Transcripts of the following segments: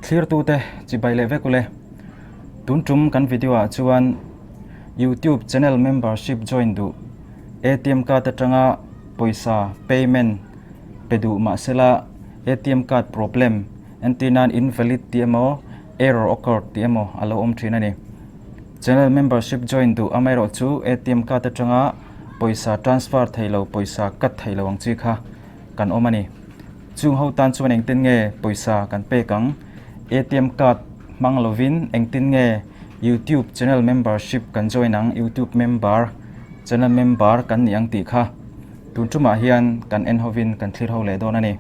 Thlirtute chibai leh vek ule. Tun tum kan video ah chuan YouTube channel membership join duh ATM card atanga pawisa payment pe duh mahsela ATM card problem entir nan invalid tih emaw error occurred tih emaw a lo awm thin a ni. Channel membership join duh amaherawh chu ATM card atanga pawisa transfer thei lo pawisa cut thei lo ang chi kha kan awm a ni. Chung ho tan chuan engtin nge pawisa kan pek ang? ATM card hmang lovin engtin nge YouTube channel membership kan join ang, YouTube member, channel member kan nih ang tih kha tun tumah hian kan en hovin kan thlir ho leh dawn a ni.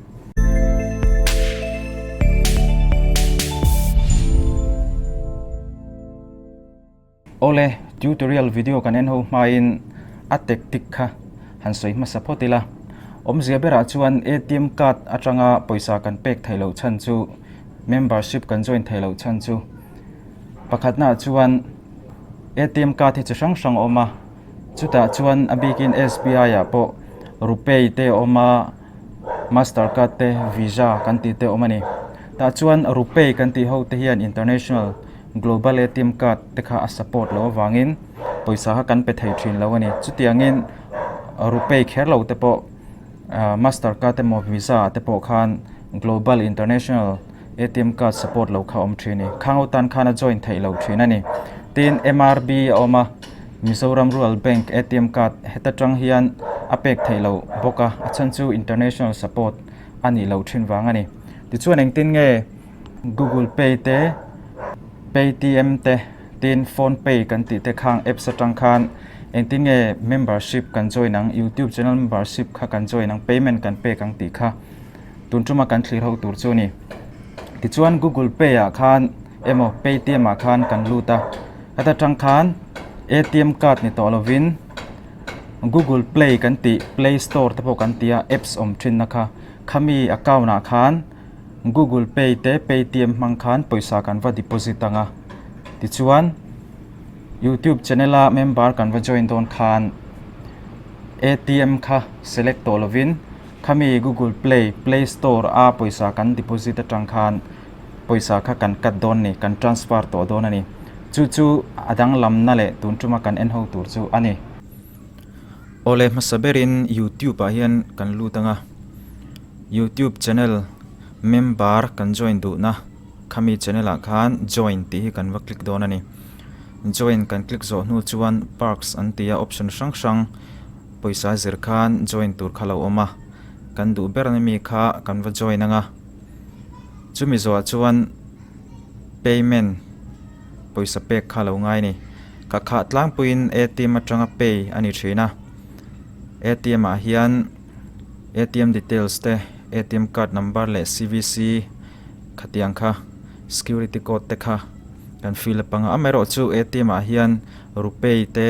Awle, tutorial video kan en ho hmain a tactic kha han sawi hmasa phawt ila. Awmzia berah chuan ATM card atanga pawisa kan pek theih loh chhan chu membership kan join theih loh chhan chu pakhatnaah chuan ATM card hi chi hrang hrang a awm a, chutah chuan a bikin SBI ah pawh Rupay te a awm a, Master card te, Visa kan tih te a awm a ni. Tah chuan Rupay kan tih ho te hian international Global ATM card te kha a support loh avangin pawisa kha kan pe thei thin lo a ni. Chutiangin Rupay kher lo te pawh Master card emaw Visa ah te pawh khan Global International ATM card support lo kha a awm thin a ni. Khang ho tan khan a join theih loh thin a ni. Tin MRB a awm a, Mizoram Rural Bank ATM card heta tang hian a pek theih loh bawk a, a chhan chu international support a nih loh thin vang a ni. Tichuan engtin nge Google Pay te, Paytm te, tin Phone Pay kan tih te khang apps atang khan engtin nge membership kan join ang, YouTube channel membership kha kan join ang, payment kan pek ang tih kha tun tuma kan thlir ho tur chu a ni. Tichuan Google Pay ah khan emaw Paytm ah khan kan lut a, heta tang khan ATM card ni tawh lovin Google Play kan tih Play Store te pawh kan tih a apps awm thinna kha khami account ah khan Google Pay te Paytm hmang khan pawisa kan va deposit ang a, tichuan YouTube channel a member kan va join dawn khan ATM kha select tawh lovin khami Google Play, Play Store a pawisa kan deposit atang khan pawisa kha kan cut dawn ni, kan transfer tawh dawn a ni. Chu chu a danglamna leh tun tuma kan en ho tur chu a ni. Awle hmasa berin YouTube ah hian kan lut ang a. Youtube channel member kan join duhna khami channel ah khan join tih hi kan va click dawn a ni. Join kan click zawh hnu chuan perks an ti a option hrang hrang pawisa zir khan join tur kha lo awm a, kan duh ber na mi kha kan va join ang a. Chumi zawhah chuan payment pawisa pek kha lo ngai a ni. Ka khah tlangpuiin ATM atanga pay a ni thin a, ATM ah hian. ATM details te, ATM card number leh CVC khatiang kha security code te kha kan fill up ang a. Amaherawh chu ATM ah hian Rupay te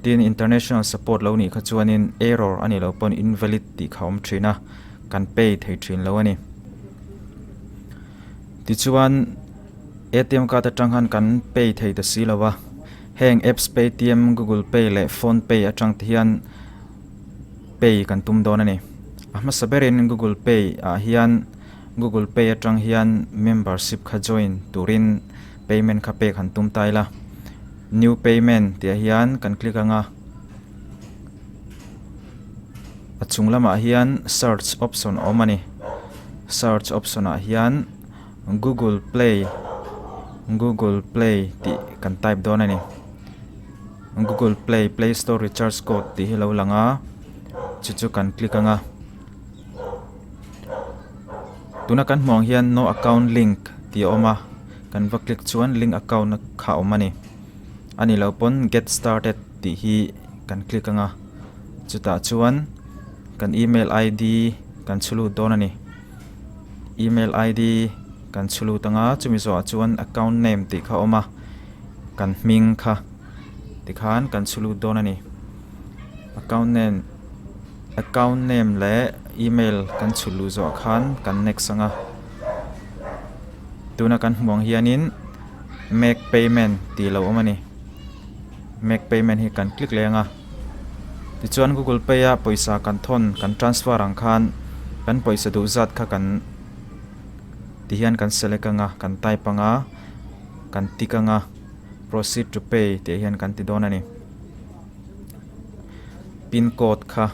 tin international support lo nih kha chuanin error a nih loh pawn invalid tih kha a awm thin a, kan pay thei thin lo a ni. Tichuan ATM card atang khan kan pay thei ta si lo a, heng apps Paytm, Google Pay leh Phone Pay atang te hian. Pay kan tum dawn a ni. A hmasa berin Google Pay ah hian Google Pay atang hian membership kha join turin payment kha pek han tum ta ila. New payment tih ah hian kan click ang a, a chung lamah hian search option a awm a ni. Search option ah hian Google Play Google Play tih kan type dawn a ni. Google Play, Play Store Recharge Code tih hi a lo lang a, chu chu kan click ang a. Tuna kan hmuh ang hian no account link tih a awm a, kan va click chuan link account kha a awm a ni. A nih loh pawn get started tih hi kan click ang a, chutah chuan kan email ID kan chhu lut dawn a ni. Email ID kan chhu lut ang a, chumi zawhah chuan account name tih kha a awm a. Kan hming kha tikhan kan chhu lut dawn a ni. Account name account name leh email kan chhu luh zawh khan kan next ang a. Tuna kan hmuh ang hianin make payment tih lo awm a ni. Make payment hi kan click leh ang a. Tichuan Google Pay a pawisa kan thawn kan transfer ang khan kan pawisa duh zat kha kan. Tihian kan select anga, kan type anga, kan tick anga, proceed to pay tih hian kan ti dawn a ni. Pin code kha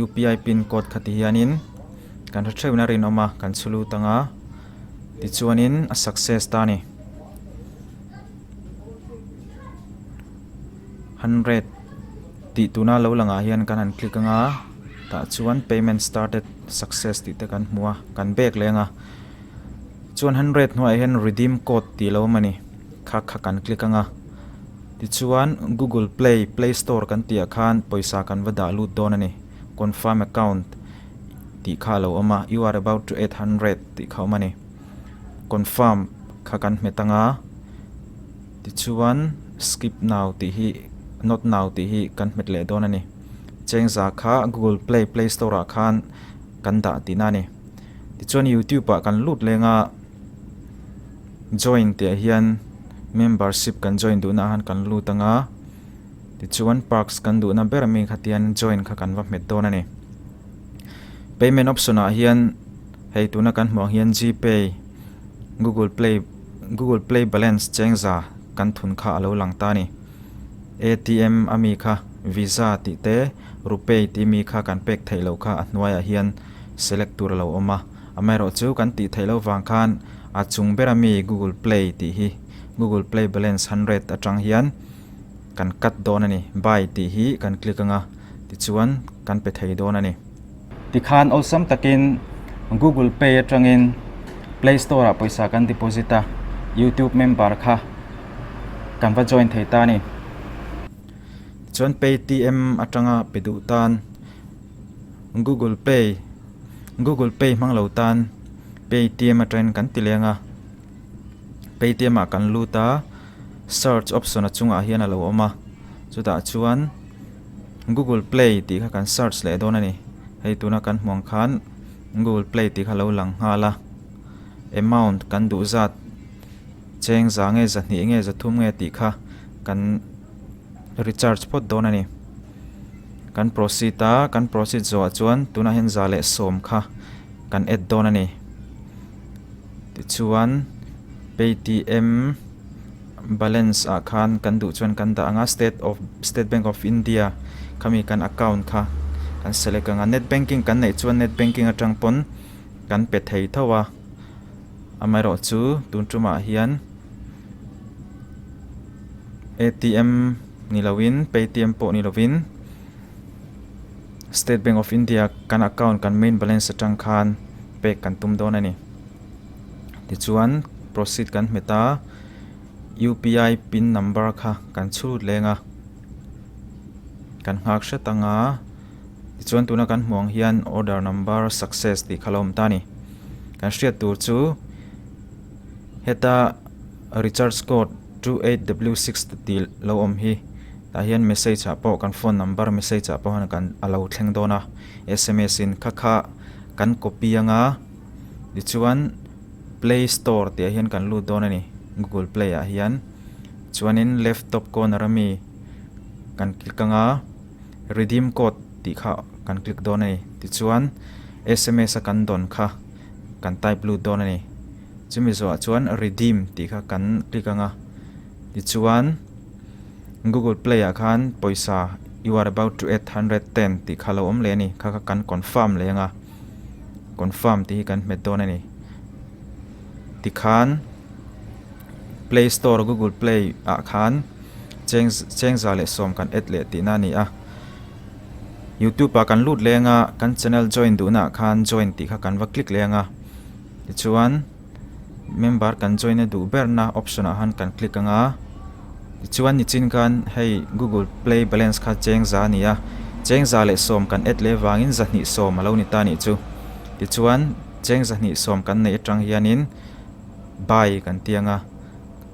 UPI pin code kha ti hianin kan hre theuhin a rinawm a, kan chhu lut anga tichuanin a success ta a ni. 100 tih tuna lo langah hian kan han click anga tah chuan payment started success tih te kan hmu a kan bag leh anga chuan 100 hnuaiah hian redeem code tih lo awm a ni kha kha kan click anga tichuan google play play store kan tih ah khan pawisa kan va dah lut dawn a ni confirm account tih kha a lo awm a you are about to add 100 tih kha a awm a ni confirm kha kan hmet anga. Tichuan, Skip Now tih hi Not Now tih hi kan hmet leh dawn a ni. Chengza kha Google Play, Play Store ah khan kan dah tihna a ni. Tichuan YouTube ah kan lut leng a, Join tih ah hian membership kan join duhna ah khan kan lut ang a, tichuan perks kan duhna ber ami kha tian join kha kan va hmet dawn a ni. Payment option ah hian hei tuna kan hmuh ang hian Gpay, Google Play Google Play balance chengza kan thun kha a lo lang ta a ni. ATM a mi kha Visa tih te Rupay tih mi kha kan pek theih loh kha a hnuaiah hian select tur a lo awm a. Amaherawh chu kan tih theih loh vang khan a chung ber a mi Google Play tih hi Google Play balance 100 atang hian kan cut dawn a ni. Buy tih hi kan click anga tichuan kan pe thei dawn a ni. Tikhan awlsam takin Google Pay atangin Play Store ah pawisa kan deposit a, YouTube member kha kan va join thei ta a ni. Tichuan Paytm atanga pe duh tan Google Pay, Google Pay hmang lo tan Paytm atangin kan ti leng a, Paytm ah kan lut a, search option a chungah hian a lo awm a, chutah chuan. Google Play tih kha kan search leh dawn a ni. Hei tuna kan hmuh ang khan Google Play tih kha lo lang nghal a. Amount kan duh zat cheng za nge zahnih nge zathum nge tih kha kan recharge phawt dawn a ni. Kan proceed a, kan proceed zawhah chuan tunah hian za leh sawm kha kan add dawn a ni. Tichuan Paytm. Balance ah khan kan duh chuan kan dah ang a, State of State Bank of India khami kan account kha kan select ang a, net banking kan neih chuan net banking atang pawn kan pe thei tho a, amaherawh chu tun tumah hian atm ni lovin paytm pawh ni lovin State Bank of India kan account kan main balance atang khan pek kan tum dawn a ni. Tichuan proceed kan hmet a, UPI pin number kha kan chhut leng a, kan nghak hret ang a, tichuan tuna kan hmuh ang hian order number success tih kha lo awm ta a ni. Kan hriat tur chu heta recharge code 28W6 tih lo awm hi tah hian message ah pawh kan phone number message ah pawh hian kan a lo thleng dawn a, sms in kha kha kan copy ang a. Tichuan play store tih ah hian kan lut dawn a ni google play ah hian chuanin left top corner ami kan click anga redeem code tih kha kan click dawn a ni tichuan sms a kan dawn kha kan type lut dawn a ni chumi zawhah chuan redeem tih kha kan click anga tichuan google play ah khan pawisa you are about to add 110 tih kha a lo awm leh a ni kha kha kan confirm leh anga. Confirm tih hi kan hmet dawn a ni. Tikhan Play Store Google Play ah khan cheng chengza leh sawm kan add leh tihna a ni a. Youtube ah kan lut leng a, kan channel join duhna ah khan join tih kha kan va click leng a. Tichuan member kan join a duh berna option ah khan kan click ang a. Tichuan nichin khan hei Google Play balance kha chengza a ni a, chengza leh sawm kan add leh vangin zahnih sawm a lo ni ta anih chu. Tichuan cheng zahnih sawm kan neih atang hianin buy kan ti ang a,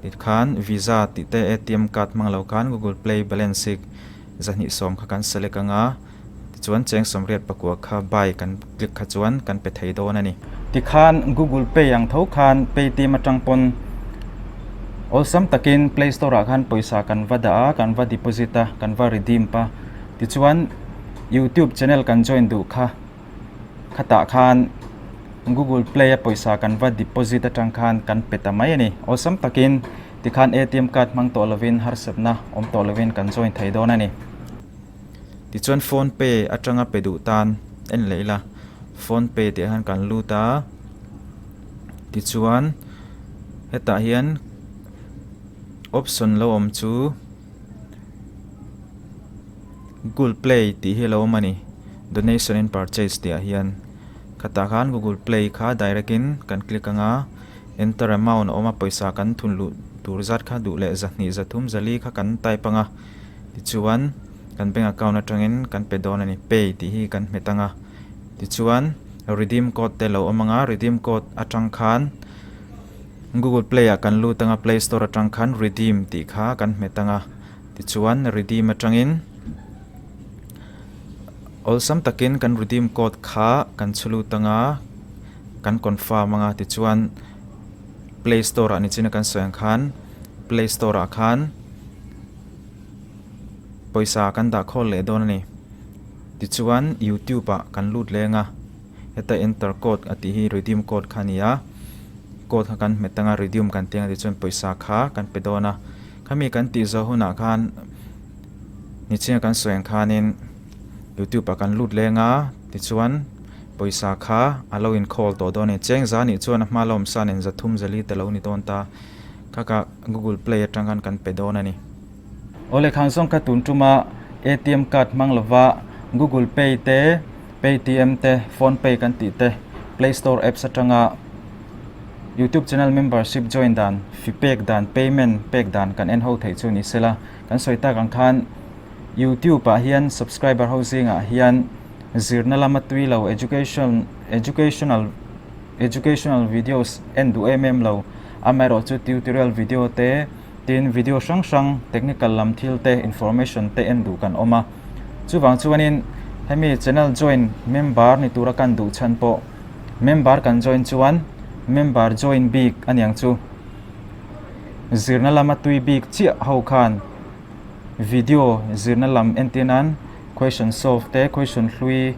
tikhan visa tih te atm card hmang lo khan Google Play balance hi zahnih sawm kha kan select ang a. Tichuan cheng sawmriat pakua kha buy kan click kha chuan kan pe thei dawn a ni. Tikhan Google Pay ang tho khan Paytm atang pawn awlsam takin Play Store ah khan pawisa kan va dah a, kan va deposit a, kan va redeem a. Tichuan YouTube channel kan join duh kha khatah khan. Google Play a pawisa kan va deposit atang khan kan pe ta mai a ni. Awlsam takin tikhan atm card hmang tawh lovin harsatna awm tawh lovin kan join thei dawn a ni. Tichuan phone pay atanga pe duh tan en leh ila phone pay tih ah hian kan lut a tichuan hetah hian option lo awm chu Google Play tih hi a lo awm a ni donation and purchase tih ah hian khatah khan Google Play kha direct in kan click ang a enter amount a awm a pawisa kan thun luh tur zat kha duh leh zahnih zathum zali kha kan type ang a tichuan kan bank account atangin kan pe dawn a ni pay tih hi kan hmet ang a tichuan redeem code te a lo awm ang a redeem code atang khan Google Play ah kan lut ang a play store atang khan redeem tih kha kan hmet ang a tichuan redeem atangin awlsam takin kan redeem code kha kan chhu lut ang a kan confirm ang a tichuan play store ah nichina kan sawi ang khan play store ah khan. Pawisa kan dah khawl leh dawn a ni. Tichuan YouTube ah kan lut leng a, heta enter code a tih hi redeem code kha a ni a, code kha kan hmet anga redeem kan tih ang tichuan pawisa kha kan pe dawn a. Khami kan tih zawh hunah khan nichina kan sawi ang khanin YouTube ah kan lut leng a, tichuan pawisa kha a lo in call tawh dawn a ni. Cheng za nih chuan a hma la awmsa nen zathum zali te lo ni dawn ta. Kha kha Google Play atang khan kan pe dawn a ni. Awle khang zawng kha tun tuma atm card hmang lova Google Pay te, Paytm te, Phone Pay kan tih te, Play Store apps atanga YouTube channel membership join dan, fee pek dan, payment pek dan kan en ho theih chu ni sela. Kan sawi tak ang khan YouTube ah hian subscriber ho zingah hian zirna lama tui lo education educational educational videos en duh em em lo amaherawhchu tutorial video te Tin, video hrang hrang, technical lam thil te, information te en duh kan awm a. Chuvang chuanin hemi channel join member ni tura kan duh chhan pawh member kan join chuan member join bik a niang chu. Zirna lama tui bik chiah ho khan video zirna lam entir nan question solve te, question hlui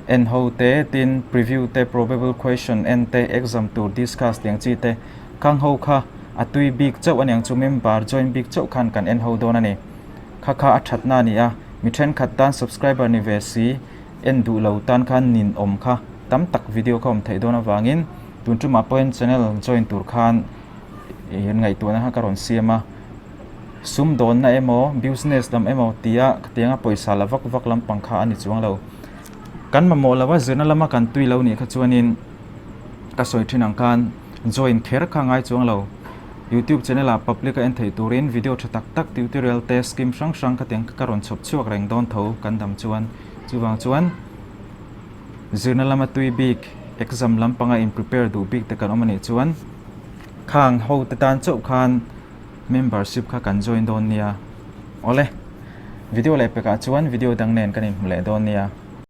en ho te, tin preview te, probable question en te, exam tur discuss tiang chi te Khang ho kha a tui bik chauh aniang chu member join bik chauh khan kan en ho dawn a ni. Kha kha a thatna a ni a, mi thenkhat tan subscriber ni ve si en duh lo tan khan nin awm kha tam tak video kha awm theih dawn avangin tun tumah pawhin channel join tur khan ngaihtuahna kha ka rawn siam a. Sum dawnna emaw business lam emaw tia khatianga pawisa la vak vak lampang kha a ni chuang lo. Kan mamawh lo a zirna lama kan tui lo nih kha chuanin ka sawi thin ang khan join kher kha ngai chuang lo. Youtube channel ah public a en theih turin video tha tak tak tutorial te scheme hrang hrang khatiang ka rawn chhawp chhuak reng dawn tho kan dam chuan. Chuvang chuan zirna lama tui bik exam lampanga in prepare duh bik te kan awm anih chuan khang ho te tan chauh khan membership kha kan join dawn nia. Awle, video leh pekah chuan video dang nen kan inhmu leh dawn nia.